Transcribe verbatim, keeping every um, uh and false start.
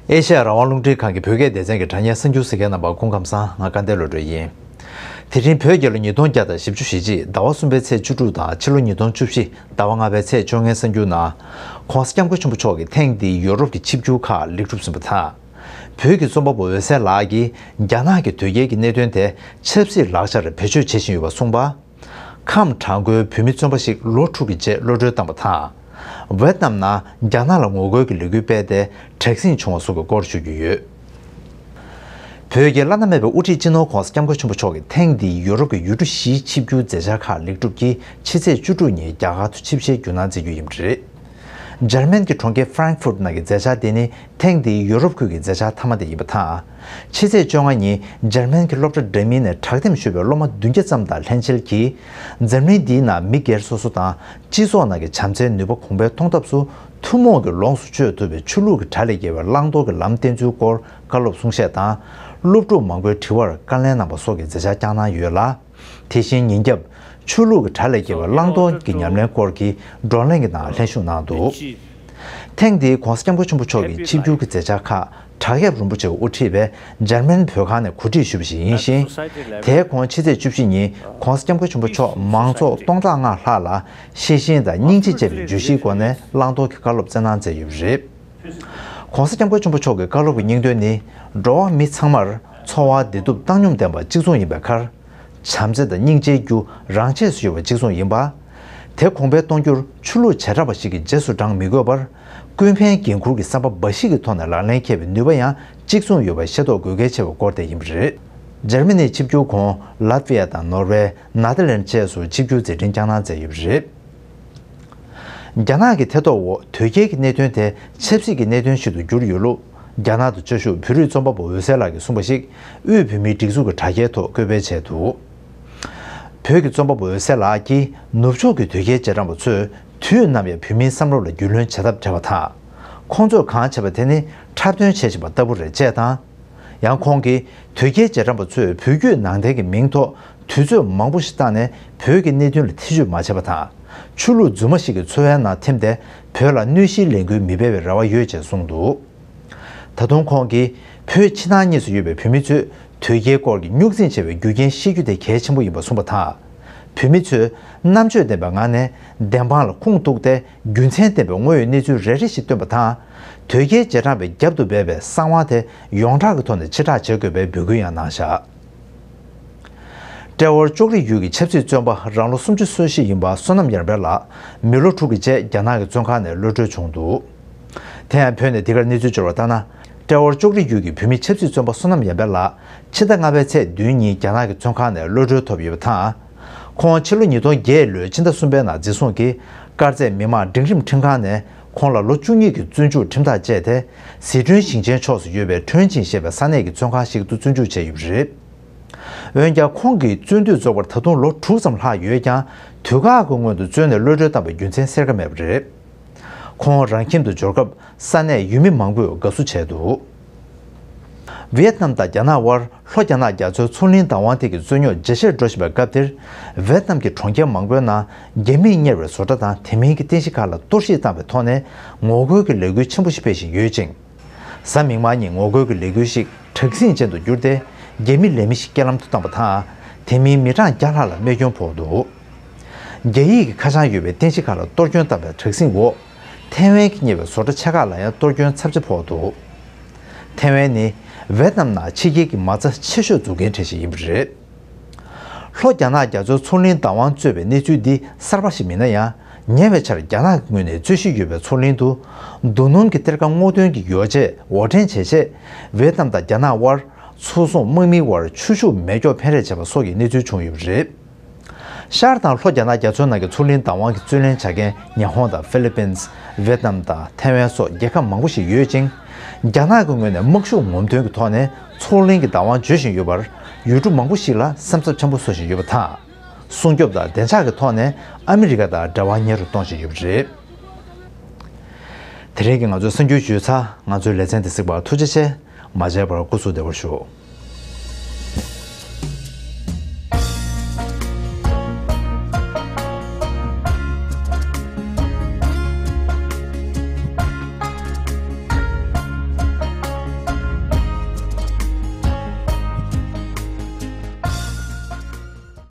ཨེ་ཤ་ཡ་རང་དབང་རླུང་འཕྲིན་ཁང་གི་བོད་སྐད་སྡེ་ཚན་གྱི་དྲ་བརྙན་གསར་འགྱུར་གཟིགས་མཁན་རྣམ་པ་སྐུ་ཁམས་བཟང་། ང་སྐལ་ལྡན་བློ་གྲོས་ཡིན། དེ་རིང་བོད་རྒྱལ་ལོ་ཉིས་སྟོང་བརྒྱ་དང་བཞི་བཅུ་ཞེ་གཅིག་ཟླ་བ་གསུམ་པའི་ཚེས་བཅུ་དྲུག་དང་ཕྱི་ལོ་ཉིས་སྟོང་བཅུ་བཞི་ཟླ་བ་ལྔ་པའི་ཚེས་བཅོ་ལྔའི་གསར་འགྱུར་ནང་། ྋགོང་ས་ྋསྐྱབས་མགོན་ཆེན་པོ་མཆོག་གིས་ཐེངས་འདིའི་ཡོ་རོབ་ཀྱི་ཆིབས་བསྒྱུར་ཁག་ལེགས་གྲུབ་ཟིན་པ་དང་། བོད་ཀྱི་རྩོམ་པ་པོ་འོད་ཟེར་ལགས་ཀྱིས་རྒྱ་ནག་གི་དོལ་རྒྱལ་གྱི་གནད་དོན་དེ་ཆབ་སྲིད་ལག་ཆར་བེད་སྤྱོད་བྱེད་བཞིན་ཡོད་པ་གསུངས་པ། ཁམས་བྲག་འགོའི་བོད་མི་རྩོམ་པ་ཞིག་ལོ་དྲུག་གི་རྗེས་གློད་གྲོལ་བཏང་བ་དང་། ཝེད་ནམ་ནང་རྒྱ་ནག་ལ་ངོ་རྒོལ་གྱི་ལས་འགུལ་སྤེལ་ཏེ་དྲག་ཟིང་བྱུང་བ་སོགས་ཀྱི་སྐོར་ཞུ་རྒྱུ་ཡོད། བོད་ཀྱི་བླ་ན་མེད་པའི་དབུ་ཁྲིད་སྤྱི་ནོར་༧གོང་ས་༧སྐྱབས་མགོན་ཆེན་པོ་མཆོག་གིས་ཐེངས་འདིའི་ཡོ་རོབ་ཀྱི་ཡུལ་གྲུ་བཞིའི་ཆིབས་བསྒྱུར་མཛད་འཆར་ཁག་ལེགས་གྲུབ་ཀྱིས་ཕྱི་ཚེས་བཅུ་དྲུག་ཉིན་རྒྱ་གར་དུ་ཆིབས་ཞལ་བསྒྱུར་གནང་མཛད་རྒྱུ་ཡིན་པ་རེད། འཇར་མན་གྱི་གྲོང་ཁྱེར་ཧྥ་རན་ཧྥུར་ནང་གི་མཛད་འཆར་དེ་ནི་ཐེངས་འདིའི་ཡོ་རོབ་ཁུལ་གྱི་མཛད་འཆར་མཐའ་མ་དེ་ཡིན་པ་དང་། ཕྱི་ཚེས་བཅོ་ལྔ་ཉིན་འཇར་མན་གྱི་སློབ་གྲྭ་འདྲ་མིན་ནས་དྲག་འཐེན་ཞུས་པའི་སློབ་མ་བདུན་བརྒྱ་ཙམ་དང་ལྷན་མཇལ་གྱིས། འཛམ་གླིང་འདིའི་ནང་མི་སྒེར་སོ་སོ་དང་སྤྱི་ཚོགས་ནང་གི་བྱམས་བརྩེའི་ནུས་པ་གོང་འཕེལ་གཏོང་ཐབས་སུ་ཐུན་མོང་གི་ལོངས་སུ་སྤྱོད་ཐུབ་པའི་ཆོས་ལུགས་ཀྱི་དགྲ་ལས་རྒྱལ་བའི་བླང་དོར་གྱི་ལམ་བསྟན་ཚུལ་སྐོར་བཀའ་སློབ་གསུང་བཤད་དང་། སློབ་ཕྲུག་མང་པོའི་དྲི་བར་བཀའ་ལན་གནང་བ་སོགས་ཀྱི་མཛད་འཆར་བསྐྱངས་གནང་ཡོད་ལ། དེ་བཞིན་ཉིན་རྒྱབ་ཆོས་ལུགས་ཀྱི་དགྲ་ལས་རྒྱལ་བའི་བླང་དོར་གྱི་ཉམས་ལེན་སྐོར་གྱི་བགྲོ་གླེང་གི་ནང་ལྷན་ཞུགས་གནང་འདུག། ཐེངས་འདིའི་༧གོང་ས་༧སྐྱབས་མགོན་ཆེན་པོ་མཆོག་གི་ཆིབས་བསྒྱུར་གྱི་མཛད་འཆར་ཁག་བྲག་གཡབ་རིན་པོ་ཆེས་དབུ་ཁྲིད་པའི་འཇར་མན་བོད་ཁང་ནས་གོ་སྒྲིག་ཞུས་པ་ཞིག་ཡིན་ཞིང་། དེའི་གོང་ཕྱི་ཚེས་བཅུ་བཞི་ཉིན་༧གོང་ས་༧སྐྱབས་མགོན་ཆེན་པོ་མཆོག་མང་ཚོགས་སྟོང་ཕྲག་ལྔ་ལྷག་ལ་ཤེས་བཞིན་དང་སྙིང་རྗེ་བཅས་པའི་བརྗོད་གཞིའི་སྒོ་ནས་བླང་དོར་གྱི་བཀའ་སློབ་སྩལ་གནང་མཛད་ཡོད་པ་རེད། ༧གོང་ས་༧སྐྱབས་མགོན་ཆེན་པོ་མཆོག་གི་བཀའ་སློབ་ཀྱི་སྙིང་དོན་ནི། འགྲོ་བ་མི་ཚང་མར་འཚོ་བ་བདེ་སྡུག་བཏང་སྙོམས་ལྡན་པ་གཅིག་མཚུངས་ཡིན་པའི་ཁར། བྱམས་བརྩེ་དང་སྙིང་རྗེའི་རྒྱུ་རང་ཆས་སུ་ཡོད་པ་གཅིག་མཚུངས་ཡིན་པ། དེ་གོང་འཕེལ་གཏོང་རྒྱུར་ཆོས་ལུགས་བྱེ་བྲག་པ་ཞིག་གི་རྗེས་སུ་འབྲང་མི་དགོས་པར། ཀུན་ཕན་འགན་འཁུར་གྱི་བསམ་པ་འབའ་ཞིག་གི་ཐོག་ནས་ལག་ལེན་འཁེལ་བའི་ནུས་པ་ཡང་གཅིག་མཚུངས་ཡོད་པ་ཤེས་རྟོགས་དགོས་གལ་ཆེ་བའི་སྐོར་དེ་ཡིན་པ་རེད། འཇར་མ་ནིའི་ཆིབས་བསྒྱུར་གོང་ལ་ཏི་ཝི་ཡ་དང་ནོར་ཝེ། ནེ་དར་ལེན་ཌི་བཅས་སུ་ཆིབས་བསྒྱུར་མཛད་འཕྲིན་བསྐྱངས་གནང་མཛད་ཡོད་པ་རེད། རྒྱ་ནག་གི་ཐེ་གཏོགས་འོག་དོལ་རྒྱལ་གྱི་གནད་དོན་དེ་ཆབ་སྲིད་ཀྱི་གནད་དོན་ཞིག་ཏུ་གྱུར་ཡོད་ལུགས། རྒྱ་ནག་ཏུ་བཅའ་བཞུགས་བོད་རིགས་རྩོམ་པ་པོ་འོད་ཟེར་ལགས་ཀྱིས་གསུངས་པ་ཞིག་དབུས་བོད་མིའི་སྒྲིག་འཛུགས་ཀྱི་དྲ་རྒྱའི་ཐོག་བཀོད་སྤེལ་བྱས་འདུག། བོད་ཀྱི་རྩོམ་པ་པོ་འོད་ཟེར་ལགས་ཀྱིས་ནུབ་ཕྱོགས་ཀྱི་དོལ་རྒྱལ་རྗེས་འབྲང་པ་ཚོས་དུས་ནམ་ཡང་བོད་མིའི་བསམ་བློ་ལ་རྒྱུས་ལོན་བྱེད་ཐབས་བྲལ་བ་དང་། ཁོང་ཚོས་གང་བྱས་པ་དེ་ནི་འཁྲབ་སྟོན་བྱེད་བཞིན་པ་ལྟ་བུ་རེད་ཅེས་དང་། ཡང་ཁོང་གིས་དོལ་རྒྱལ་རྗེས་འབྲང་པ་ཚོས་བོད་བརྒྱུད་ནང་བསྟན་གྱི་མིང་ཐོག་དུས་ཚོད་མང་པོ་ཞིག་བཏང་ནས་བོད་ཀྱི་གནད་དོན་ལ་ཐེ་བྱུས་མ་བྱས་པ་དང་། ཆོས་ལུགས་རྫུན་མ་ཞིག་གི་ཚོར་བའི་ནང་ཐིམ་སྟེ་བོད་ལ་གནོད་གཞིའི་ལས་འགུལ་མི་སྤེལ་བའི་རེ་བ་ཡོད་ཅེས་གསུངས་འདུག། ད་དུང་ཁོང་གིས་བོད་ཕྱི་ནང་གཉིས་སུ་ཡོད་པའི་བོད་མི་ཚོས་དོལ་རྒྱལ་སྐོར་གྱི་རྙོག་འཛིང་ཆེ་བའི་རྒྱུ་རྐྱེན་ཤེས་རྒྱུ་དེ་གལ་ཆེན་པོ་ཡིན་པ་གསུངས་པ་དང་། བོད་མི་ཚོས་རྣམ་དཔྱོད་ལྡན་པའི་ངང་ནས་བདེན་དཔང་ལ་ཁུངས་གཏུགས་ཏེ། རྒྱུ་མཚན་ལྡན་པའི་དངོས་ཡོད་གནས་ཚུལ་རེ་རེ་ཞིག་བཏོན་པ་དང་། དོལ་རྒྱལ་རྗེས་འབྲང་པའི་རྒྱབ་ཏུ་སྦས་པའི་གསང་བ་དེ་ཡོངས་གྲགས་ཀྱི་ཐོག་ནས་ཕྱིར་བསྒྲགས་བྱེད་དགོས་པའི་འབོད་སྐུལ་ཡང་གནང་བཞག། ཏྲེ་ཧོར་ཅོག་རི་ཡུལ་གྱི་ཆབ་སྲིད་བཙོན་པ་རང་ལོ་སུམ་ཅུ་སོ་བཞི་ཡིན་པ་བསོད་ནམས་ཡར་འཕེལ་ལགས་མི་ལོ་དྲུག་གི་རྗེས་རྒྱ་ནག་གི་བཙོན་ཁང་ནས་གློད་གྲོལ་བྱུང་འདུག། དེ་ཡང་བོད་ནས་འདི་གར་གནས་ཚུལ་འབྱོར་བ་ལྟར་ན། ཏྲེ་ཧོར་ཅོག་རི་ཡུལ་གྱི་བོད་མི་ཆབ་སྲིད་བཙོན་པ་བསོད་ནམས་ཡར་འཕེལ་ལགས་ཕྱི་ཟླ་ལྔ་པའི་ཚེས་བདུན་ཉིན་རྒྱ་ནག་གི་བཙོན་ཁང་ནས་གློད་གྲོལ་ཐོབ་ཡོད་པ་དང་། ཁོང་ཕྱི་ལོ་ཉིས་སྟོང་བརྒྱད་ལོའི་ཕྱི་ཟླ་གསུམ་པའི་ནང་འཛིན་བཟུང་གིས་དཀར་མཛེས་མི་དམངས་འབྲིང་རིམ་ཁྲིམས་ཁང་ནས་ཁོང་ལ་ལོ་བཅུ་གཉིས་ཀྱི་བཙོན་འཇུག་ཁྲིམས་ཐག་བཅད་དེ། ཟི་ཁྲོན་ཞིང་ཆེན་ཕྱོགས་སུ་ཡོད་པའི་ཁྲོན་ཆིང་ཞེས་པའི་ས་གནས་ཀྱི་བཙོན་ཁང་ཞིག་ཏུ་བཙོན་འཇུག་བྱས་ཡོད་པ་རེད། འོན་ཀྱང་ཁོང་གི་བཙོན་དུས་རྫོགས་པར་ད་དུང་ལོ་དྲུག་ཙམ་ལྷག་ཡོད་ཀྱང་། དུས་བཀག་གི་སྔོན་དུ་བཙོན་ནས་གློད་གྲོལ་བཏང་བའི་རྒྱུ་མཚན་གསལ་ཁ་མེད་པ་རེད། ཁོང་རང་ཁྱིམ་དུ་འབྱོར་སྐབས་ས་གནས་ཡུལ་མི་མང་པོས་དགའ་བསུ་བྱས་འདུག། ཝི་ཡེད་ནམ་དང་རྒྱ་ནག་དབར་ལྷོ་རྒྱ་ནག་རྒྱ་མཚོའི་མཚོ་གླིང་བདག་དབང་ཐད་ཀྱི་རྩོད་རྙོག་རྒྱ་ཆེར་འགྲོ་བཞིན་པའི་སྐབས་དེར། ཝི་ཡེད་ནམ་གྱི་གྲོང་ཁྱེར་མང་པོའི་ནང་རྒྱ་མིས་གཉེར་བའི་བཟོ་གྲྭ་དང་དེ་མིན་གྱི་རྟེན་གཞི་ཁག་ལ་གཏོར་བཤིག་བཏང་བའི་ཐོག་ནས་ངོ་རྒོལ་གྱི་ལས་འགུལ་ཆེན་པོ་ཞིག་སྤེལ་བཞིན་ཡོད་ཅིང་། གཟའ་མིག་དམར་ཉིན་ངོ་རྒོལ་གྱི་ལས་འགུལ་ཞིག་དྲག་ཟིང་ཅན་དུ་གྱུར་ཏེ། རྒྱ་མི་ལས་མི་ཞིག་རྐྱེན་ལམ་དུ་བཏང་བ་དང་། དེ་མིན་མི་གྲངས་བརྒྱ་ལྷག་ལ་རྨས་སྐྱོན་ཕོག་འདུག། རྒྱ་ཡིག་གི་ཁ་བྱང་ཡོད་པའི་རྟེན་གཞི་ཁག་ལ་གཏོར་སྐྱོན་བཏང་བའི་དྲག་ཟིང་འོག། ཐའེ་ཝན་གྱིས་གཉེར་བའི་བཟོ་གྲྭ་ཆེ་ཁག་ལ་ཡང་གཏོར་སྐྱོན་ཚབས་ཆེ་ཕོག་འདུག། ཐའེ་ཝན་ནི་ཝེ་ཏི་ནམ་ནང་ཕྱི་རྒྱལ་གྱི་མ་རྩ་ཆེ་ཤོས་འཛུགས་མཁན་གྲས་ཤིག་ཡིན་པ་རེད། ལྷོ་རྒྱ་ནག་རྒྱ་མཚོའི་མཚོ་གླིང་བདག་དབང་རྩོད་པའི་གནས་ཚུལ་འདི་གསར་པ་ཞིག་མིན་ན་ཡང་། ཉེ་བའི་ཆར་རྒྱ་ནག་གི་ངོས་ནས་རྩོད་གཞི་ཡོད་པའི་མཚོ་གླིང་དུ། རྡོ་སྣུམ་གྱི་གཏེར་ཁ་སྔོག་འདོན་གྱི་ཡོ་བྱད་དབོར་འདྲེན་བྱས་རྗེས། ཝེ་ཏི་ནམ་དང་རྒྱ་ནག་དབར་མཚོ་སྲུང་དམག་མིའི་དབར་ཆུ་ཤུགས་མེ་སྒྱོགས་འཕེན་རེས་བྱས་པ་སོགས་ཀྱི་གནས་ཚུལ་བྱུང་ཡོད་པ་རེད། ཤར་དང་ལྷོ་རྒྱ་ནག་རྒྱ་མཚོའི་ནང་གི་མཚོ་གླིང་བདག་དབང་གི་རྩོད་ལེན་བྱ་མཁན་ཉི་ཧོང་དང་ཧྥི་ལི་པིན། ཝེ་ཏི་ནམ་དང་ཐའེ་ཝན་སོགས་རྒྱལ་ཁབ་མང་པོ་ཞིག་ཡོད་ཅིང་། རྒྱ་ནག་གི་ངོས་ནས་དམག་ཤུགས་ངོམ་སྟོན་གྱི་ཐོག་ནས་མཚོ་གླིང་གི་བདག་དབང་བརྗོད་བཞིན་ཡོད་པར། ཡུལ་གྲུ་མང་པོ་ཞིག་ལ་སེམས་འཚབ་ཆེན་པོ་བཟོ་བཞིན་ཡོད་པ་དང་། སྲུང་སྐྱོབ་དང་བདེ་འཇགས་ཀྱི་ཐོག་ནས་ཨ་མི་རི་ཀ་དང་འབྲེལ་བ་ཉེ་རུ་གཏོང་བཞིན་ཡོད་པ་རེད། དེ་རིང་གི་ང་ཚོའི་གསར་འགྱུར་ཞུས་ཚར། ང་ཚོའི་ལེ་ཚན་འདི་གཟིགས་པར་ཐུགས་རྗེ་ཆེ། མ་མཇལ་བར་སྐུ་གཟུགས་བདེ་བར་བཞུགས།